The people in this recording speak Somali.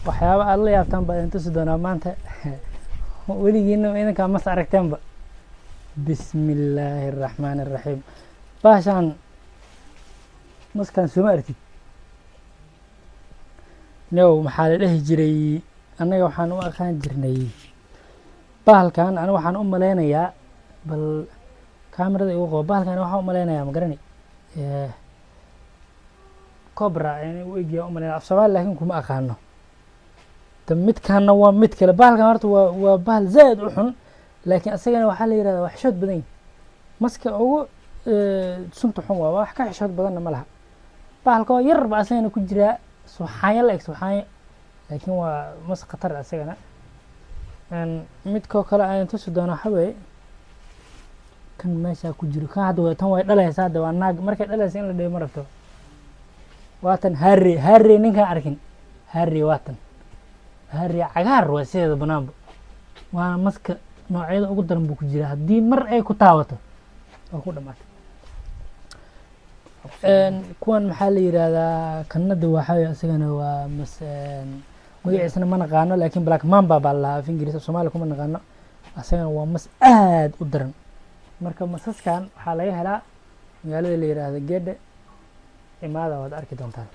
Waxyaaba aad la yaabtaan baa idin tusi doonaa maanta. Weligiina idinkaa mas aragteenba. Bismi illaahi araxmaani araxiim. Bahashaan maskaan sooma aragtid now, maxaa la dhehi jiray? Annaga waxaan u aqaan jirnay bahalkan. Aniga waxaan u maleynayaa, bal kamerada igu qabo, bahalkan waxaan u maleynayaa, ma garani, cobra in u egyaa u maleynaya af Soomaali, laakiin kuma aqaano. Ta midkaana waa mid kale. Bahalkan horta waa bahal zaaid u xun, laakiin asagana waxaa la yihahdaa waa xishood badan yahi. Maska ugu sunta xun waa wax ka xishood badanna ma laha. Bahalka oo yar ba asagana ku jiraa, suxaanyo la eg suxaanyo, laakiin waa mas khatar asagana. Midkoo kale aan tusi doono waxaa weeye kan meeshaa ku jiro. Kan hadda tan way dhalaysaa. Hadda waa naag, markay dhalaysa in la dhibo ma rabto. Waa tan harri. Harri ninkaan arkin, harri waa tan. Harri cagaar waa sideeda banaanba, waana maska noocyada ugu daran buu ku jiraa. Haddii mar ay ku taabato, waa ku dhamaatay. Kuwan maxaa la yihahdaa? Kanada waxaa weeye isagana waa mas, magaciisana ma naqaano, laakiin black mamba baa la lahaa af Ingiriis, af Soomaali kuma naqaano. Asagana waa mas aad u daran. Marka masaskan waxaa laga helaa magaalada la yihahdo Gedhe. Imaada, waad arki doontaan.